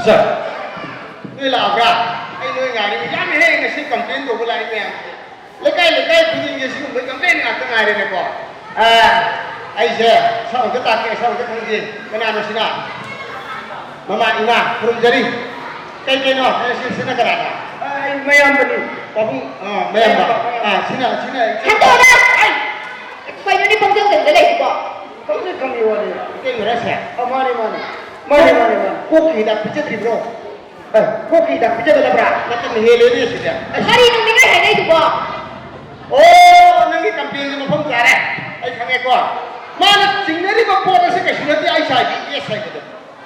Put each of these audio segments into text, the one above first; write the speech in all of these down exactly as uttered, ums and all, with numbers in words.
ꯁꯥꯔ, ꯅꯣꯏ ꯂꯥꯛꯑꯕ꯭ꯔꯥ? ꯑꯩ ꯅꯣꯏ ꯉꯥꯏꯔꯤ꯫ ꯌꯥꯝ ꯍꯦ ꯉꯁꯤ ꯀꯝꯄ꯭ꯂꯦꯟ ꯇꯧꯕ ꯂꯥꯛꯏ ꯃꯌꯥꯝꯁꯦ꯫ ꯂꯩꯀꯥꯏ ꯂꯩꯀꯥꯏ ꯈꯨꯗꯤꯡꯒꯤ ꯁꯤꯒꯨꯝꯕ ꯀꯝꯄ꯭ꯂꯦꯟ ꯉꯥꯛꯇ ꯉꯥꯏꯔꯦꯅꯦꯀꯣ꯫ ꯑ, ꯑꯩꯁꯦ ꯁꯛ ꯑꯝꯇ ꯇꯥꯛꯀꯦ, ꯁꯛ ꯑꯝꯇ ꯈꯪꯁꯤ꯫ ꯀꯅꯥꯅꯣ ꯁꯤꯅ? ꯃꯃꯥ, ꯏꯃꯥ, ꯈꯨꯔꯨꯝꯖꯔꯤ꯫ ꯀꯩ ꯀꯩꯅꯣ? ꯑꯦ, ꯁꯤ, ꯁꯤꯅ ꯀꯅꯥꯅꯣ? ꯑꯩ ꯃꯌꯥꯝꯕꯅꯤ꯫ ꯄꯥꯕꯨꯡ, ꯑ, ꯃꯌꯥꯝꯕ꯫ ꯃꯌꯥꯝꯕ, ꯃꯌꯥꯝꯕ꯫ ꯑ, ꯁꯤꯅ, ꯁꯤꯅ ꯍꯟꯗꯣꯛꯑꯣꯗ! ꯑꯩ! ꯀꯩꯅꯣꯅꯦ ꯄꯪꯖꯪ ꯖꯪꯗ ꯂꯩꯁꯤꯕꯣ? ꯈꯪꯗꯦ, ꯈꯪꯗꯦ, ꯋꯥꯅꯤ꯫ ꯏꯇꯩꯃꯔꯁꯦ? ꯑ, ꯃꯥꯅꯤ, ꯃꯥꯅꯤ꯫ ꯃꯥꯅꯤ, ꯃꯥꯅꯤ, ꯃꯥꯅꯤ꯫ ꯀꯣꯛꯀꯤ ꯍꯤꯗꯥꯛ ꯄꯤꯖꯗ꯭ꯔꯤꯕ꯭ꯔꯣ? ꯑꯦ, ꯀꯣꯛꯀꯤ ꯍꯤꯗꯥꯛ ꯄꯤꯖꯒꯗꯕ꯭ꯔꯥ? ꯅꯠꯇꯦ, ꯍꯦꯜꯂꯦꯅꯦ ꯁꯤꯗꯤ꯫ ꯑꯁ꯫ ꯀꯔꯤꯅꯣ ꯃꯤꯅ ꯍꯥꯏꯅꯩꯗꯨꯕꯣ? ꯑꯣ, ꯅꯪꯒꯤ ꯀꯝꯄ꯭ꯂꯦꯟꯁꯦ ꯃꯐꯝ ꯆꯥꯔꯦ꯫ ꯑꯩ ꯈꯪꯉꯦꯀꯣ꯫ ꯃꯥꯅ ꯆꯤꯡꯅꯔꯤꯕ ꯄꯣꯠ ꯑꯁꯤ ꯀꯩꯁꯨ ꯅꯠꯇꯦ, ꯑꯩꯠꯆ ꯑꯥꯏ ꯚꯤ ꯑꯦꯁ ꯍꯥꯏꯕꯗꯣ꯫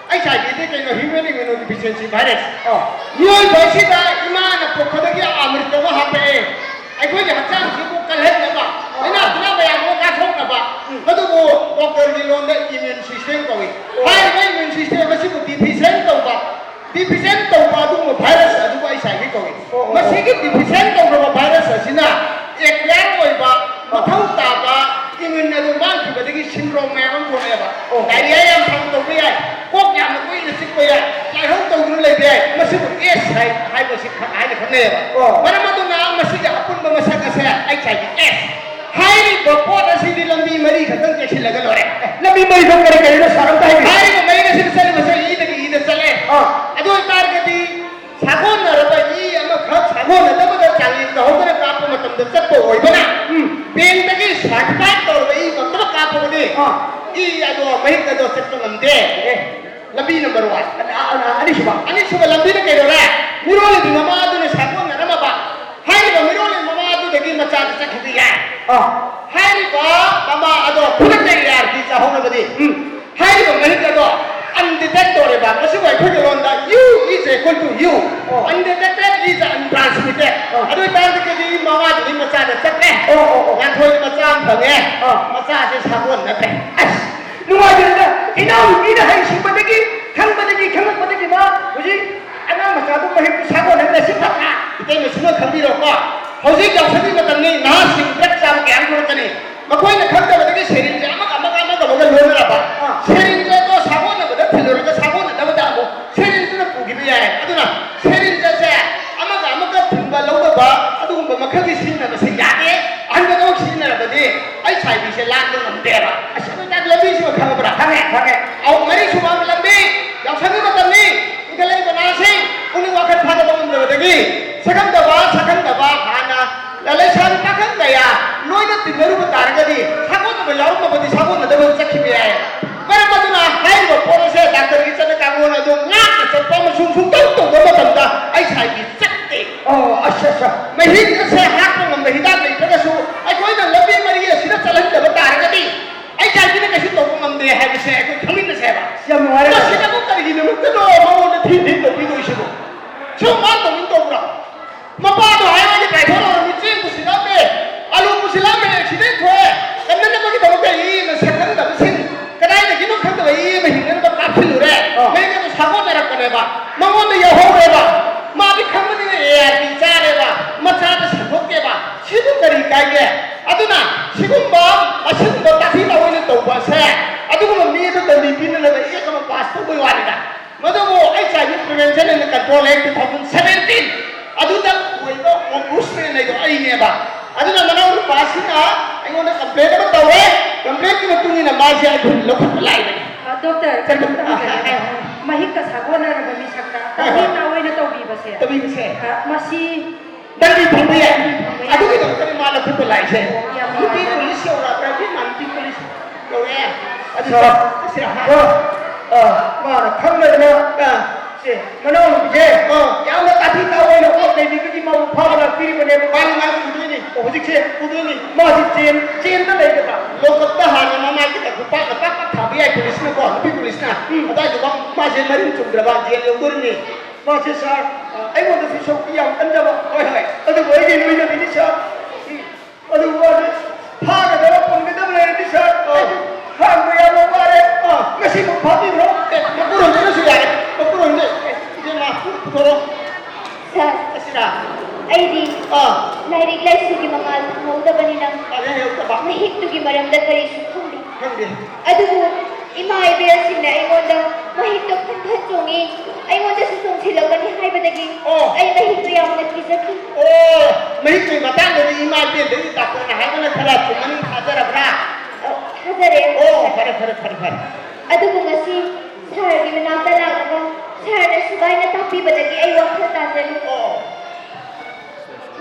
ꯑꯩꯠꯆ ꯑꯥꯏ ꯚꯤꯗꯤ ꯀꯩꯅꯣ? Human immunodeficiency virus. ꯑꯣ꯫ ꯃꯤꯑꯣꯏꯕ ꯑꯁꯤꯗ ꯏꯃꯥꯅ ꯄꯣꯛꯄꯗꯒꯤ ꯑꯃ꯭ꯔꯤꯠ ꯑꯃ ꯍꯥꯞꯄꯛꯑꯦ꯫ ꯑꯩꯈꯣꯏꯒꯤ ꯍꯛꯆꯥꯡꯁꯤꯕꯨ ꯀꯜꯍꯟꯅꯕ, ꯑꯣ꯫ ꯂꯥꯏꯅꯥ ꯇꯤꯟꯅꯥ ꯃꯌꯥꯝ ꯑꯃ ꯉꯥꯛꯊꯣꯛꯅꯕ꯫ ꯎꯝ꯫ ꯑꯗꯨꯕꯨ ꯗꯣꯛꯇꯔꯒꯤ ꯂꯣꯟꯗ ꯏꯝꯌꯨꯟ ꯁꯤꯁꯇꯦꯝ ꯀꯧꯏ꯫ ꯑꯣ꯫ ꯍꯥꯏꯔꯤꯕ ꯏꯝꯌꯨꯟ ꯁꯤꯁꯇꯦꯝ ꯑꯁꯤꯕꯨ ꯗꯤꯐꯤꯁꯦꯟ ꯇꯧꯕ, ꯗꯤꯐꯤꯁꯦꯟ ꯇꯧꯕ ꯑꯗꯨꯒꯨꯝꯕ ꯚꯥꯏꯔꯁ ꯑꯗꯨꯕꯨ ꯑꯩꯠꯆ ꯑꯥꯏ ꯚꯤ ꯀꯧꯏ꯫ ꯑꯣ, ꯑꯣ, ꯑꯣ꯫ ꯃꯁꯤꯒꯤ ꯗꯤꯐꯤꯁꯦꯟ ꯇꯧꯔꯕ ꯚꯥꯏꯔꯁ ꯑꯁꯤꯅ ꯑꯦꯛꯋꯥꯌꯔ ꯑꯣꯏꯕ, ꯑꯣ꯫ ꯃꯊꯧ ꯇꯥꯕ ꯏꯝꯌꯨꯟ ꯑꯗꯨ ꯃꯥꯡꯈꯤꯕꯗꯒꯤ ꯁꯤꯟꯗ꯭ꯔꯣꯝ ꯃꯌꯥꯝ ꯑꯃ ꯊꯣꯛꯂꯛꯑꯦꯕ꯫ ꯑꯣ꯫ ꯗꯥꯏꯔꯤꯌꯥ ꯌꯥꯝ ꯁꯥꯡꯅ ꯇꯧꯕ ꯌꯥꯏ, ꯀꯣꯛ ꯌꯥꯝꯅ ꯀꯨꯏꯅ ꯆꯤꯛꯄ ꯌꯥꯏ, ꯂꯥꯏꯍꯧ ꯇꯧꯗꯨꯅ ꯂꯩꯕ ꯌꯥꯏ꯫ ꯃꯁꯤꯕꯨ ꯑꯦꯁ ꯍꯥꯏ-, ꯍꯥꯏꯕꯁꯤ ꯈ-, ꯍꯥꯏꯅ ꯈꯪꯅꯩꯌꯦꯕ꯫ ꯑꯣ꯫ ꯃꯔꯝ ꯑꯗꯨꯅ ꯃꯁꯤꯒꯤ ꯑꯄꯨꯟꯕ ꯃꯁꯛ ꯑꯁꯦ ꯑꯩꯠꯆ ꯑꯥꯏ ꯚꯤ ꯑꯦꯁ꯫ ꯍꯥꯏꯔꯤꯕ ꯄꯣꯠ ꯑꯁꯤꯗꯤ ꯂꯝꯕꯤ ꯃꯔꯤ ꯈꯛꯇꯪ ꯆꯦꯛꯁꯤꯜꯂꯒ ꯂꯣꯏꯔꯦ꯫ ꯂꯝꯕꯤ ꯃꯔꯤꯗꯣ ꯀꯔꯤ ꯀꯔꯤꯅꯣ ꯁꯥꯔ ꯑꯝꯇ ꯍꯥꯏꯕꯤꯌꯨ꯫ ꯍꯥꯏꯔꯤꯕ ꯃꯔꯤ ꯑꯁꯤꯗ ꯆꯠꯂꯤꯕꯁꯦ ꯏꯗꯒꯤ ꯏꯗ ꯆꯠꯂꯦ꯫ ꯑꯥ꯫ ꯑꯗꯨ ꯑꯣꯏꯇꯥꯔꯒꯗꯤ ꯁꯥꯒꯣꯟꯅꯔꯕ ꯏ ꯑꯃꯈꯛ ꯁꯥꯒꯣꯟꯅꯗꯕꯗ ꯆꯥꯡꯌꯦꯡ ꯇꯧꯍꯧꯗꯅ ꯀꯥꯞꯄ ꯃꯇꯝꯗ ꯆꯠꯄ ꯑꯣꯏꯕꯅ, ꯎꯝ꯫ ꯕꯦꯡꯗꯒꯤ ꯁꯔꯇꯤꯐꯥꯏꯠ ꯇꯧꯔꯕ ꯏ ꯉꯛꯇꯃꯛ ꯀꯥꯞꯄꯕꯗꯤ ꯑꯥ꯫ ꯏ ꯑꯗꯣ, ꯃꯍꯤꯛ ꯑꯗꯣ ꯆꯠꯄ ꯉꯝꯗꯦ꯫ ꯑꯦ꯫ ꯂꯝꯕꯤ ꯅꯝꯕꯔ ꯋꯥꯟ꯫ ꯑ-, ꯑ-, ꯑ-, ꯑꯅꯤꯁꯨꯕ꯫ ꯑꯅꯤꯁꯨꯕ ꯂꯝꯕꯤꯅ ꯀꯩꯗꯧꯔꯦ? ꯃꯤꯔꯣꯜꯂꯤꯕꯤ ꯃꯃꯥ ꯑꯗꯨꯅ ꯁꯥꯒꯣꯟꯅꯔꯝꯃꯕ꯫ ꯍꯥꯏꯔꯤꯕ ꯃꯤꯔꯣꯜꯂꯤꯕꯤ ꯃꯃꯥ ꯑꯗꯨꯗꯒꯤ ꯃꯆꯥꯗꯨ ꯆꯠꯈꯤꯕ ꯌꯥꯏ꯫ ꯑꯥ꯫ ꯍꯥꯏꯔꯤꯕ ꯃꯃꯥ ꯑꯗꯣ ꯈꯨꯗꯛꯇ ꯑꯦ ꯑꯥꯔ ꯇꯤ ꯆꯥꯍꯧꯅꯕꯗꯤ꯫ ꯎꯝ꯫ ꯍꯥꯏꯔꯤꯕ ꯃꯍꯤꯛ ꯑꯗꯣ ꯑꯟꯗꯤꯇꯦꯛ ꯇꯧꯔꯦꯕ꯫ ꯃꯁꯤꯕꯨ ꯑꯩꯈꯣꯏꯒꯤ ꯂꯣꯟꯗ U is equal to U꯫ ꯑꯣ꯫ Undetected is untransmitted꯫ ꯑꯣ꯫ ꯑꯗꯨ ꯑꯣꯏꯇꯥꯔꯒꯗꯤ ꯃꯃꯥꯗꯨꯗꯤ ꯃꯆꯥꯗ ꯆꯠꯂꯦ꯫ ꯑꯣ, ꯑꯣ, ꯑꯣ꯫ ꯉꯥꯟꯊꯣꯏ ꯃꯆꯥ ꯑꯃ ꯐꯪꯉꯦ꯫ ꯑꯣ꯫ ꯃꯆꯥꯁꯦ ꯁꯥꯒꯣꯟꯅꯗ꯭ꯔꯦ꯫ ꯑꯁ! ꯅꯨꯡꯉꯥꯏꯖꯔꯦꯗ꯫ ꯏꯅꯥꯎꯅꯨꯄꯤꯅ ꯍꯩꯁꯤꯡꯕꯗꯒꯤ, ꯈꯪꯕꯗꯒꯤ, ꯈꯪꯂꯛꯄꯗꯒꯤ ꯃꯥ ꯍꯧꯖꯤꯛ ꯑꯉꯥꯡ ꯃꯆꯥꯗꯨ ꯃꯍꯤꯛꯇꯨ ꯁꯥꯒꯣꯟꯅꯍꯟꯕ ꯁꯤ ꯐꯠꯇ꯭ꯔꯥ? ꯏꯇꯩꯃ, ꯁꯤꯃ ꯈꯪꯕꯤꯔꯣꯀꯣ꯫ ꯍꯧꯖꯤꯛ ꯌꯥꯎꯁꯪꯒꯤ ꯃꯇꯝꯅꯤ, ꯅꯍꯥꯁꯤꯡ ꯗ꯭ꯔꯒ ꯆꯥꯕ ꯀꯌꯥ ꯑꯃ ꯊꯣꯛꯂꯛꯀꯅꯤ꯫ ꯃꯈꯣꯏꯅ ꯈꯪꯗꯕꯗꯒꯤ ꯁꯦꯔꯤꯟꯁꯦ ꯑꯃꯒ, ꯑꯃꯒ, ꯑꯃꯒ, ꯑꯃꯒ ꯂꯣꯟꯅꯔꯕ꯫ ꯑꯥ꯫ ꯁꯦꯔꯤꯟꯁꯦ ꯑꯗꯣ ꯁꯥꯒꯣꯟꯅꯕꯗ ꯊꯤꯜꯂꯨꯔꯒ ꯁꯥꯒꯣꯟꯅꯗꯕꯗ ꯑꯃꯨꯛ ꯁꯦꯔꯤꯟꯁꯤꯅ ꯇꯤꯟꯅꯔꯨꯕ ꯇꯥꯔꯒꯗꯤ ꯁꯥꯒꯣꯟꯅꯕ ꯌꯥꯎꯔꯝꯃꯕꯗꯤ ꯁꯥꯒꯣꯟꯅꯗꯕ ꯑꯗꯨꯝ ꯆꯠꯈꯤꯕ ꯌꯥꯏ꯫ ꯃꯔꯝ ꯑꯗꯨꯅ ꯍꯥꯏꯔꯤꯕ ꯄꯣꯠ ꯑꯁꯦ ꯗꯥꯛꯇꯔꯒꯤ ꯆꯠꯅ ꯀꯥꯡꯂꯣꯟ ꯑꯗꯨ ꯉꯥꯛꯅ ꯆꯠꯄ ꯑꯃꯁꯨꯡ ꯁꯨꯡꯇꯧ ꯇꯧꯗꯕ ꯃꯇꯝꯗ ꯑꯩꯁ ꯑꯥꯏ ꯚꯤ ꯆꯠꯇꯦ꯫ ꯑꯣ, ꯑꯁ, ꯑꯁ꯫ ꯃꯍꯤꯛ ꯑꯁꯦ ꯍꯥꯠꯄ ꯉꯝꯕ ꯍꯤꯗꯥꯛ ꯂꯩꯇ꯭ꯔꯒꯁꯨ ꯑꯩꯈꯣꯏꯅ ꯂꯝꯕꯤ ꯃꯔꯤ ꯑꯁꯤꯗ ꯆꯠꯍꯟꯗꯕ ꯇꯥꯔꯒꯗꯤ ꯑꯩꯁ ꯑꯥꯏ ꯚꯤꯅ ꯀꯩꯁꯨ ꯇꯧꯕ ꯉꯝꯗꯦ ꯍꯥꯏꯕꯁꯦ ꯑꯩꯈꯣꯏ ꯈꯪꯃꯤꯟꯅꯁꯦ ꯍꯥꯏꯕ꯫ ꯌꯥꯝ ꯅꯨꯡꯉꯥꯏꯔꯦ꯫ ꯃꯁꯤꯗꯕꯨ ꯀꯔꯤꯒꯤꯗꯃꯛꯇꯅꯣ ꯃꯉꯣꯟꯗ ꯊꯤꯟ ꯊꯤꯟ ꯇꯧꯕꯤꯗꯣꯏꯁꯤꯕꯨ? ꯁꯨꯝ ꯃꯥ ꯇꯧꯅꯤꯡ ꯇꯧꯕ꯭ꯔꯣ? ꯃꯄꯥꯗꯣ ꯍꯥꯏꯔꯗꯤ ꯀꯥꯏꯊꯣꯛꯂꯛꯑꯅꯤ, ꯆꯦꯡ ꯄꯨꯁꯤꯜꯂꯛꯑꯝꯃꯦ, ꯑꯂꯨ ꯄꯨꯁꯤꯜꯂꯛꯑꯝꯃꯦ, ꯑꯦꯛꯁꯤꯗꯦꯟ ꯊꯣꯛꯑꯦ, ꯀꯟꯅꯅꯕꯒꯤꯗꯃꯛꯇ ꯏ ꯑꯃ ꯁꯛꯈꯪꯗꯕꯁꯤꯡ, ꯀꯗꯥꯏꯗꯒꯤꯅꯣ ꯈꯪꯗꯕ ꯏ ꯑꯃ ꯍꯤꯡꯅꯅꯕ ꯀꯥꯞꯁꯤꯜꯂꯨꯔꯦ꯫ ꯑꯥ꯫ ꯃꯌꯨꯝꯗ ꯁꯥꯒꯣꯟꯅꯔꯛꯄꯅꯦꯕ, ꯃꯉꯣꯟꯗ ꯌꯧꯍꯧꯔꯦꯕ, ꯃꯥꯗꯤ ꯈꯪꯕꯅꯤꯅ ꯑꯦ ꯑꯥꯔ ꯄꯤ ꯆꯥꯔꯦꯕ, ꯃꯆꯥꯗ ꯁꯟꯗꯣꯛꯇꯦꯕ, ꯁꯤꯕꯨ ꯀꯔꯤ ꯀꯥꯏꯒꯦ? ꯑꯗꯨꯅ ꯁꯤꯒꯨꯝꯕ ꯑꯁꯤꯒꯨꯝꯕ ꯇꯥꯊꯤ ꯇꯥꯑꯣꯏꯅ ꯇꯧꯕ ꯑꯁꯦ ꯑꯗꯨꯒꯨꯝꯕ ꯃꯤ ꯑꯗꯨ ꯗꯟꯗꯤ ꯄꯤꯅꯅꯕ ꯑꯦꯛ ꯑꯃ ꯄꯥꯁ ꯇꯧꯕꯩ ꯋꯥꯅꯤꯗ꯫ ꯃꯗꯨꯕꯨ H I V Prevention and Control Act two thousand seventeen ꯑꯗꯨꯗ ꯑꯣꯏꯕ Ombudsman ꯍꯥꯏꯗꯣ ꯑꯩꯅꯦꯕ꯫ ꯑꯗꯨꯅ ꯃꯅꯥꯎ ꯅꯨꯄꯥꯁꯤꯅ ꯑꯩꯉꯣꯟꯗ complaint ꯑꯃ ꯇꯧꯔꯦ꯫ Complaintꯀꯤ ꯃꯇꯨꯡ ꯏꯟꯅ ꯃꯥꯁꯦ ꯑꯩꯈꯣꯏ ꯂꯧꯈꯠꯄ ꯂꯥꯛꯏꯕꯅꯤ꯫ ꯑ, ꯗꯣꯛꯇꯔ, ꯀꯩꯅꯣꯝꯇ ꯍꯪꯖꯒꯦ꯫ ꯍꯥꯏ, ꯍꯥꯏ, ꯍꯥꯏ꯫ ꯃꯍꯤꯛꯀ ꯁꯥꯒꯣꯟꯅꯔꯕ ꯃꯤꯁꯛꯇ ꯍꯣꯏ, ꯍꯣꯏ꯫ ꯇꯥꯊꯤ ꯇꯥꯑꯣꯏꯅ ꯇꯧꯕꯤꯕꯁꯦ, ꯇꯧꯕꯤꯕꯁꯦ꯫ ꯑ, ꯃꯁꯤ ꯅꯪꯗꯤ ꯐꯪꯕ ꯌꯥꯏ꯫ ꯐꯪꯕ ꯌꯥꯏ꯫ ꯑꯗꯨꯒꯤꯗꯃꯛꯇꯅꯤ ꯃꯥ ꯂꯧꯈꯠꯄ ꯂꯥꯛꯏꯁꯦ꯫ ꯌꯥꯝ ꯅꯨꯄꯤ ꯅꯨꯡꯉꯥꯏ꯫ Police ꯌꯧꯔꯛꯑꯕ꯭ꯔꯥ? ꯏꯕꯦꯝꯃ, ꯅꯨꯄꯤ police ꯌꯧꯔꯛꯑꯦ꯫ ꯑꯗꯨ ꯁꯥꯔ, ꯆꯠꯁꯤꯔꯥ? ꯍꯥ? ꯑ, ꯃꯥꯅ ꯈꯪꯅꯗꯅ, ꯑ, ꯁꯦ, ꯃꯅꯥꯎꯅꯨꯄꯤꯁꯦ, ꯑ, ꯌꯥꯝꯅ ꯇꯥꯊꯤ ꯇꯥꯑꯣꯏꯅ ꯑꯣꯠ ꯅꯩꯕꯤꯕꯒꯤ ꯃꯥꯕꯨ ꯐꯥꯕ ꯂꯥꯛꯄꯤꯔꯤꯕꯅꯦꯕ꯫ ꯃꯥꯅꯤ, ꯃꯥꯅꯤ, ꯎꯗꯣꯏꯅꯤ꯫ ꯑꯣ, ꯍꯧꯖꯤꯛꯁꯦ ꯎꯗꯣꯏꯅꯤ꯫ ꯃꯥꯁꯤ ꯖꯦꯜ, ꯖꯦꯜꯗ ꯂꯩꯒꯗ꯭ꯔꯥ? Lockupꯇ ꯍꯥꯟꯅ ꯃꯃꯥꯏꯗꯨꯗ ꯈꯨꯄꯥꯛꯅ ꯄꯥꯛ ꯄꯥꯛ ꯊꯥꯕ ꯌꯥꯏ policeꯅꯀꯣ, ꯅꯨꯄꯤ policeꯅ꯫ ꯎꯝ꯫ ꯑꯗꯨꯋꯥꯏꯗꯨꯒ ꯃꯥꯁꯦ ꯃꯔꯤꯟ ꯆꯨꯝꯗ꯭ꯔꯕ ꯖꯦꯜ ꯌꯧꯗꯣꯔꯤꯅꯤ꯫ ꯃꯥꯁꯦ ꯁꯥꯔ, ꯑ, ꯑꯩꯉꯣꯟꯗꯁꯨ ꯁꯛꯇꯤ ꯌꯥꯝ ꯀꯟꯖꯕ꯫ ꯍꯣꯏ, ꯍꯣꯏ꯫ ꯑꯗꯨꯕꯨ ꯑꯩꯒꯤ ꯂꯣꯏꯅꯕꯤꯅꯤ ꯁꯥꯔ꯫ ꯎꯝ꯫ ꯑꯗꯨꯕꯨ ꯃꯥꯁꯦ ꯐꯥꯒꯗꯕ ꯄꯨꯟꯒꯗꯕ ꯂꯩꯔꯗꯤ ꯁꯥꯔ, ꯑ, ꯈꯥꯡꯕ ꯌꯥꯝꯅ ꯋꯥꯔꯦ꯫ ꯑ, ꯉꯁꯤꯃꯛ ꯐꯥꯕꯤꯈ꯭ꯔꯣ꯫ ꯑꯦ, ꯃꯄꯨꯔꯣꯏꯕꯅꯁꯨ ꯌꯥꯔꯦ꯫ ꯃꯄꯨꯔꯣꯏꯕꯅ, ꯑꯦ, ꯏꯕꯦꯝꯃ, ꯄꯨꯊꯣꯔꯛꯑꯣ꯫ ꯁꯥꯔ, ꯑꯁꯤꯔꯥ? ꯑꯩꯗꯤ ꯑꯥ꯫ ꯂꯥꯏꯔꯤꯛ ꯂꯥꯏꯁꯨꯒꯤ ꯃꯉꯥꯜ ꯐꯪꯍꯧꯗꯕꯅꯤꯅ ꯂꯥꯏꯔꯤꯛ ꯍꯩꯍꯧꯗꯕ꯫ ꯃꯍꯤꯛꯇꯨꯒꯤ ꯃꯔꯝꯗ ꯀꯔꯤꯁꯨ ꯈꯪꯗꯦ꯫ ꯈꯪꯗꯦ꯫ ꯑꯗꯨꯕꯨ ꯏꯃꯥ ꯏꯕꯦꯜꯁꯤꯡꯅ ꯑꯩꯉꯣꯟꯗ ꯃꯍꯤꯛꯇꯣ ꯈꯟ ꯈꯟ ꯆꯣꯡꯉꯤ, ꯑꯩꯉꯣꯟꯗꯁꯨ ꯆꯣꯡꯁꯤꯜꯂꯛꯀꯅꯤ ꯍꯥꯏꯕꯗꯒꯤ ꯑꯣ꯫ ꯑꯩ ꯃꯍꯤꯛꯇꯣ ꯌꯥꯝꯅ ꯀꯤꯖꯈꯤ꯫ ꯑꯣ, ꯃꯍꯤꯛꯀꯤ ꯃꯇꯥꯡꯗꯗꯤ ꯏꯃꯥ ꯏꯕꯦꯜꯗꯒꯤ ꯗꯥꯛꯇꯔꯅ ꯍꯥꯏꯕꯅ ꯈꯔ ꯆꯨꯝꯃꯅꯤ ꯊꯥꯖꯔꯕ꯭ꯔꯥ? ꯑ, ꯊꯥꯖꯔꯦ꯫ ꯑꯣ, ꯐꯔꯦ, ꯐꯔꯦ, ꯐꯔꯦ, ꯐꯔꯦ꯫ ꯑꯗꯨꯕꯨ ꯉꯁꯤ ꯁꯍꯔꯒꯤ ꯃꯅꯥꯛꯇ ꯂꯥꯛꯂꯒ ꯁꯍꯔꯅ ꯁꯨꯒꯥꯏꯅ ꯇꯥꯛꯄꯤꯕꯗꯒꯤ ꯑꯩ ꯋꯥꯈꯜ ꯇꯥꯖꯔꯤ꯫ ꯑꯣ꯫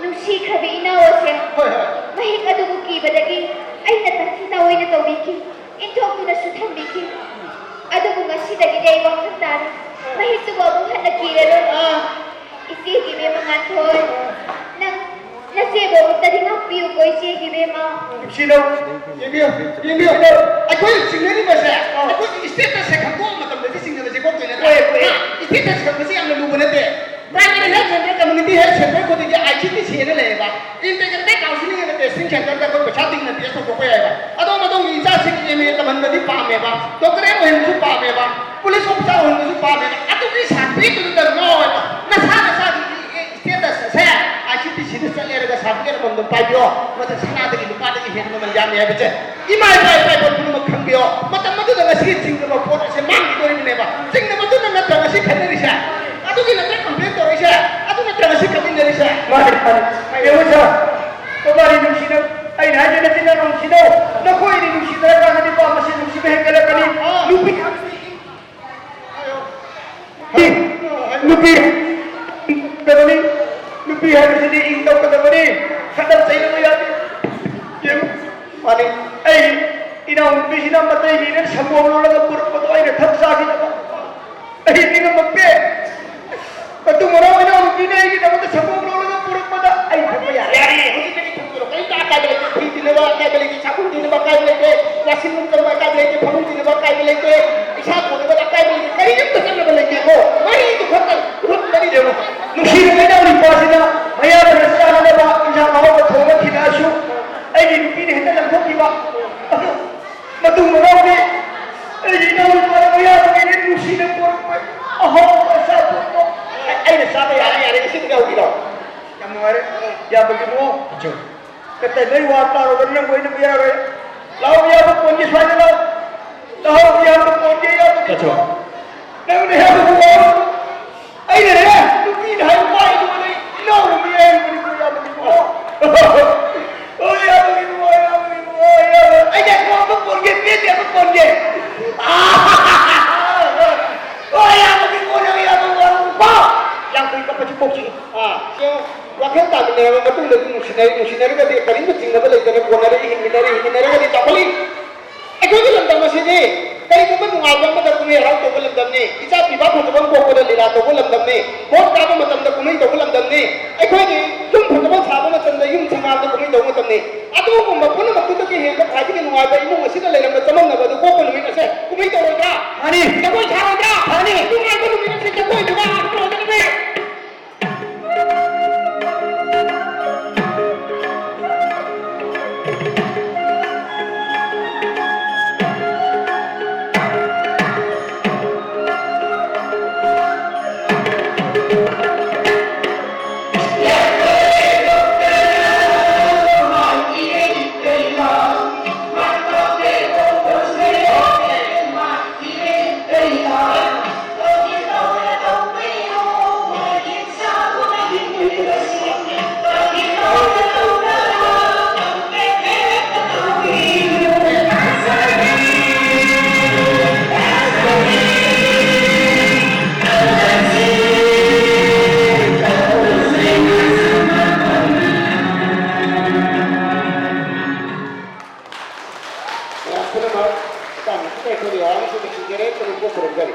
ꯅꯨꯡꯁꯤꯈ꯭ꯔꯕꯤ ꯏꯅꯥꯎ ꯑꯁꯦ ꯍꯣꯏ, ꯍꯣꯏ꯫ ꯃꯍꯤꯛ ꯑꯗꯨꯕꯨ ꯀꯤꯕꯗꯒꯤ ꯑꯩꯅ ꯇꯥꯊꯤ ꯇꯥꯑꯣꯏꯅ ꯇꯧꯕꯤꯈꯤ, ꯏꯟꯊꯣꯛꯇꯨꯅꯁꯨ ꯊꯝꯕꯤꯈꯤ꯫ ꯑꯗꯨꯕꯨ ꯉꯁꯤꯗꯒꯤꯗꯤ ꯑꯩ ꯋꯥꯈꯜ ꯇꯥꯔꯦ, ꯃꯍꯤꯛꯇꯨꯕꯨ ꯑꯃꯨꯛ ꯍꯟꯅ ꯀꯤꯔꯔꯣꯏ꯫ ꯑꯥ꯫ ꯏꯆꯦꯒꯤ ꯏꯕꯦꯝꯃ ꯉꯥꯟꯊꯣꯏ, ꯅꯪ ꯅꯆꯦꯕꯨ ꯑꯃꯨꯛꯇꯗꯤ ꯉꯥꯛꯄꯤꯌꯨꯀꯣ, ꯏꯆꯦꯒꯤ ꯏꯕꯦꯝꯃ꯫ ꯅꯨꯡꯁꯤꯅꯧ, ꯌꯦꯡꯕꯤꯌꯨ, ꯌꯦꯡꯕꯤꯌꯨ꯫ ꯑꯩꯈꯣꯏ ꯆꯤꯡꯅꯔꯤꯕꯁꯦ, ꯑꯩꯈꯣꯏꯒꯤ status ꯁꯦ ꯈꯪꯗꯣꯛꯑ ꯃꯇꯝꯗꯗꯤ ꯆꯤꯡꯅꯕꯁꯦ ꯀꯣꯛꯇꯣꯏ ꯅꯠꯇ꯭ꯔꯥ? ꯍꯣꯏ, ꯍꯣꯏ꯫ ꯍꯥ? Status ꯈꯪꯕꯁꯦ ꯌꯥꯝꯅ ꯂꯨꯕ ꯅꯠꯇꯦ꯫ Primary health center, community health center ꯈꯨꯗꯤꯡꯒꯤ I C T C ꯍꯥꯏꯅ ꯂꯩꯌꯦꯕ꯫ Integrated counseling and testing centerꯗ ꯑꯩꯈꯣꯏ ꯄꯩꯁꯥ ꯇꯤꯡꯅ test ꯇꯧꯊꯣꯛꯄ ꯌꯥꯏꯕ꯫ ꯑꯗꯣꯝ ꯑꯗꯣꯝꯒꯤ ꯏꯆꯥꯁꯤꯡ M A ꯇꯝꯍꯟꯕꯗꯤ ꯄꯥꯝꯃꯦꯕ, doctorate ꯑꯣꯏꯍꯟꯕꯁꯨ ꯄꯥꯝꯃꯦꯕ, police officer ꯑꯣꯏꯍꯟꯕꯁꯨ ꯄꯥꯝꯃꯦꯕ꯫ ꯑꯗꯨꯒꯤ certificateꯇꯨꯗ ꯉꯥꯎꯋꯦꯕ꯫ ꯅꯁꯥ ꯅꯁꯥꯒꯤ status ꯑꯁꯦ I C T Cꯗ ꯆꯠꯂꯦꯔꯒ certificate ꯑꯃꯃꯝ ꯄꯥꯏꯕꯤꯌꯣ꯫ ꯃꯗꯨ ꯁꯅꯥꯗꯒꯤ ꯂꯨꯄꯥꯗꯒꯤ ꯍꯦꯟꯅ ꯃꯃꯜ ꯌꯥꯝꯃꯤ ꯍꯥꯏꯕꯁꯦ ꯏꯃꯥ ꯏꯄꯥ ꯏꯄꯥ ꯏꯄꯨ ꯄꯨꯝꯅꯃꯛ ꯈꯪꯕꯤꯌꯣ꯫ ꯃꯇꯝ ꯑꯗꯨꯗ ꯉꯁꯤꯒꯤ ꯆꯤꯡꯅꯕ ꯄꯣꯠ ꯑꯁꯦ ꯃꯥꯡꯈꯤꯗꯣꯔꯤꯕꯅꯦꯕ꯫ ꯆꯤꯡꯅꯕꯗꯨꯅ ꯅꯠꯇ꯭ꯔ ꯉꯁꯤ ꯈꯠꯅꯔꯤꯁꯦ? ꯑꯗꯨꯒꯤ ꯅꯠꯇ꯭ꯔ complain ꯇꯧꯔꯛꯏꯁꯦ? ꯑꯗꯨ ꯅꯠꯇ꯭ꯔ ꯉꯁꯤ ꯀꯞꯃꯤꯟꯅꯔꯤꯁꯦ? ꯃꯥꯅꯤ, ꯃꯥꯅꯤ꯫ ꯌꯦꯡꯉꯨ ꯁꯥꯔ, ꯀꯣꯕꯥꯔꯤ ꯅꯨꯡꯁꯤꯅꯧ꯫ ꯑꯩꯅ ꯍꯥꯏꯁꯦ ꯅꯆꯤꯟ ꯅꯅꯥꯎ ꯅꯨꯡꯁꯤꯅꯧ꯫ ꯅꯈꯣꯏ ꯑꯅꯤ ꯅꯨꯡꯁꯤꯅꯔꯀꯥꯟꯗꯗꯤ ꯄꯥꯝꯕꯁꯦ ꯅꯨꯡꯁꯤꯕ ꯍꯦꯟꯒꯠꯂꯛꯀꯅꯤ꯫ ꯅꯨꯄꯤ ꯅꯨꯄꯤ ꯀꯩꯅꯣꯅꯤ, ꯅꯨꯄꯤ ꯍꯥꯏꯕꯁꯤꯗꯤ ꯏꯪ ꯇꯧꯒꯗꯕꯅꯤ, ꯈꯠꯅ ꯆꯩꯅꯕ ꯌꯥꯗꯦ꯫ ꯌꯦꯡꯉꯨ, ꯃꯥꯅꯤ, ꯑꯩ ꯏꯅꯥꯎꯅꯨꯄꯤꯁꯤꯅ ꯃꯇꯩꯒꯤꯅ ꯁꯪꯒꯣꯝ ꯂꯣꯜꯂꯒ ꯄꯨꯔꯛꯄꯗꯣ ꯑꯩꯅ ꯊꯛ ꯆꯥꯈꯤꯗꯕ꯫ ꯑꯩ ꯅꯤꯡꯉꯝꯃꯛꯇꯦ꯫ ꯃꯇꯨꯡ ꯃꯅꯥꯎ ꯏꯅꯥꯎꯅꯨꯄꯤꯅ ꯑꯩꯒꯤꯗꯃꯛꯇ ꯁꯪꯒꯣꯝ ꯂꯣꯜꯂꯒ ꯄꯨꯔꯛꯄꯗ ꯑꯩ ꯊꯛꯄ ꯌꯥꯔꯦ꯫ ꯌꯥꯔꯦ, ꯍꯧꯖꯤꯛꯇꯒꯤ ꯊꯛꯆꯔꯣ, ꯀꯔꯤꯝꯇ ꯑꯀꯥꯏꯕ ꯂꯩꯇꯦ꯫ ꯐꯤ ꯊꯤꯅꯕ ꯑꯀꯥꯏꯕ ꯂꯩꯇꯦ, ꯆꯥꯛꯈꯨꯝ ꯊꯤꯅꯕ ꯑꯀꯥꯏꯕ ꯂꯩꯇꯦ, washroom ꯆꯪꯕ ꯑꯀꯥꯏꯕ ꯂꯩꯇꯦ, ꯐꯃꯨꯡ ꯊꯤꯅꯕ ꯑꯀꯥꯏꯕ ꯂꯩꯇꯦ, ꯏꯁꯥ ꯊꯣꯡꯅꯕ ꯑꯀꯥꯏꯕ ꯂꯩꯇꯦ, ꯀꯔꯤꯝꯇ ꯆꯪꯅꯕ ꯂꯩꯇꯦꯀꯣ꯫ ꯃꯍꯤꯗꯨ ꯈꯛꯇꯪ ꯍꯨꯠꯄꯅꯤ ꯌꯦꯡꯉꯨ꯫ ꯅꯨꯡꯁꯤꯔꯕ ꯏꯅꯥꯎ ꯅꯨꯄꯥꯁꯤꯅ ꯃꯌꯥꯝꯕꯅ ꯆꯥꯅꯅꯕ ꯏꯟꯁꯥꯡ ꯑꯍꯥꯎꯕ ꯊꯣꯡꯉ ꯊꯤꯜꯂꯛꯑꯁꯨ ꯑꯩꯒꯤ ꯅꯨꯄꯤꯅ ꯍꯦꯛꯇ ꯂꯪꯊꯣꯛꯈꯤꯕ꯫ ꯑꯗꯨ ꯃꯇꯨꯡ ꯃꯅꯥꯎꯗꯤ ꯑꯩꯒꯤ ꯏꯅꯥꯎ ꯅꯨꯄꯥꯅ ꯃꯌꯥꯝꯕꯒꯤ ꯅꯨꯡꯁꯤꯅ ꯄꯣꯔꯛꯄ ꯑꯍꯥꯎꯕ ꯑꯆꯥꯄꯣꯠꯇꯣ ꯑꯩꯅ ꯆꯥꯕ ꯌꯥꯔꯦ, ꯌꯥꯔꯦ, ꯏꯁꯤꯡ ꯌꯥꯎꯕꯤꯔꯣ꯫ ꯌꯥꯝ ꯅꯨꯡꯉꯥꯏꯔꯦ꯫ ꯌꯥꯕꯒꯤ ꯃꯑꯣꯡ꯫ ꯑꯆꯧ꯫ ꯀꯠꯇ ꯅꯣꯏ ꯋꯥ ꯇꯥꯔꯨꯕ ꯅꯪꯕꯨ ꯑꯩꯅ ꯌꯥꯔꯣꯏ꯫ ꯂꯥꯛꯑꯣ, ꯏꯌꯥꯝꯕ ꯀꯣꯟꯒꯤ ꯁ꯭ꯋꯥꯏꯗ ꯂꯥꯛꯑꯣ꯫ ꯂꯥꯛꯑꯣ, ꯏꯌꯥꯝꯕ ꯀꯣꯟꯒꯤ, ꯏꯌꯥꯝꯕ ꯀꯣꯟꯒꯤ꯫ ꯑꯆꯧ꯫ ꯅꯪꯅ ꯏꯌꯥꯝꯕ ꯀꯣꯟ꯫ ꯑꯩꯅꯅꯦ, ꯅꯨꯄꯤꯅ ꯍꯥꯏꯕ ꯋꯥꯍꯩꯗꯨ ꯑꯩ ꯏꯅꯥꯎꯅ ꯃꯤ ꯍꯥꯏꯔꯤꯕꯅꯤꯀꯣ, ꯏꯌꯥꯝꯕꯒꯤ ꯃꯑꯣꯡ꯫ ꯍꯣꯏ, ꯏꯌꯥꯝꯕꯒꯤ ꯃꯑꯣꯡ, ꯏꯌꯥꯝꯕꯒꯤ ꯃꯑꯣꯡ, ꯏꯌꯥꯝꯕ꯫ ꯑꯩꯗꯤ ꯑꯀꯣꯟꯕ ꯀꯣꯟꯒꯦ, ꯄꯦꯟꯗꯦ ꯑꯃ ꯀꯣꯟꯒꯦ꯫ ꯍꯣꯏ, ꯏꯌꯥꯝꯕꯒꯤ ꯃꯑꯣꯡ, ꯏꯌꯥꯝꯕꯒꯤ ꯃꯑꯣꯡ, ꯀꯣ꯫ ꯌꯥꯝ ꯀꯞꯄꯁꯤ ꯄꯣꯛꯁꯤ꯫ ꯑꯥ, ꯁꯤ ꯋꯥꯈꯜ ꯇꯥꯃꯤꯟꯅꯔꯕ ꯃꯇꯨꯡꯗ ꯑꯗꯨꯝ ꯅꯨꯡꯁꯤꯅꯩ, ꯅꯨꯡꯁꯤꯅꯔꯒꯗꯤ ꯀꯔꯤꯝꯇ ꯆꯤꯡꯅꯕ ꯂꯩꯇꯅ ꯀꯣꯟꯅꯔꯛꯏ, ꯍꯤꯡꯃꯤꯟꯅꯔꯤ, ꯍꯤꯡꯃꯤꯟꯅꯔꯒꯗꯤ ꯆꯥꯎꯈꯠꯂꯤ꯫ ꯑꯩꯈꯣꯏꯒꯤ ꯂꯝꯗꯝ ꯑꯁꯤꯗꯤ ꯀꯔꯤꯒꯨꯝꯕ ꯅꯨꯡꯉꯥꯏꯕ ꯑꯃꯗ ꯀꯨꯝꯍꯩ ꯍꯔꯥꯎ ꯇꯧꯕ ꯂꯝꯗꯝꯅꯤ, ꯏꯆꯥ ꯄꯤꯕ ꯐꯖꯕ ꯑꯃ ꯄꯣꯛꯄꯗ ꯂꯤꯂꯥ ꯇꯧꯕ ꯂꯝꯗꯝꯅꯤ, ꯚꯣꯠ ꯀꯥꯕ ꯃꯇꯝꯗ ꯀꯨꯝꯍꯩ ꯇꯧꯕ ꯂꯝꯗꯝꯅꯤ, ꯑꯩꯈꯣꯏꯒꯤ ꯌꯨꯝ ꯐꯖꯕ ꯁꯥꯕ ꯃꯇꯝꯗ ꯌꯨꯝ ꯁꯪꯒꯥꯕꯗ ꯀꯨꯝꯍꯩ ꯇꯧꯕ ꯃꯇꯝꯅꯤ꯫ ꯑꯗꯨꯒꯨꯝꯕ ꯄꯨꯝꯅꯃꯛꯇꯨꯗꯒꯤ ꯍꯦꯟꯕ ꯈ꯭ꯋꯥꯏꯗꯒꯤ ꯅꯨꯡꯉꯥꯏꯕ ꯏꯃꯨꯡ ꯑꯁꯤꯗ ꯂꯩꯔꯝꯕ ꯆꯃꯝꯅꯕ ꯑꯗꯨ ꯀꯣꯛꯄ ꯅꯨꯃꯤꯠ ꯑꯁꯦ ꯀꯨꯝꯍꯩ ꯇꯧꯔꯣꯏꯗ꯭ꯔꯥ? ꯃꯥꯅꯤ꯫ ꯖꯒꯣꯏ ꯁꯥꯔꯣꯏꯗ꯭ꯔꯥ? ꯃꯥꯅꯤ꯫ ꯅꯨꯡꯉꯥꯏꯕ ꯅꯨꯃꯤꯠ ꯑꯁꯦ ꯖꯒꯣꯏꯗꯨꯒ ꯑꯣꯏꯒꯗꯕꯅꯦ꯫ ꯃꯌꯥꯝ ꯄꯨꯝꯅꯃꯛ ꯃꯇꯥꯡ ꯑꯁꯤꯗ ꯑꯩꯈꯣꯏꯅ ꯌꯥꯔꯤꯕꯁꯤꯡ ꯂꯣꯏꯁꯤꯟꯖꯔꯦ꯫ ꯈꯨꯔꯨꯝꯖꯔꯤ꯫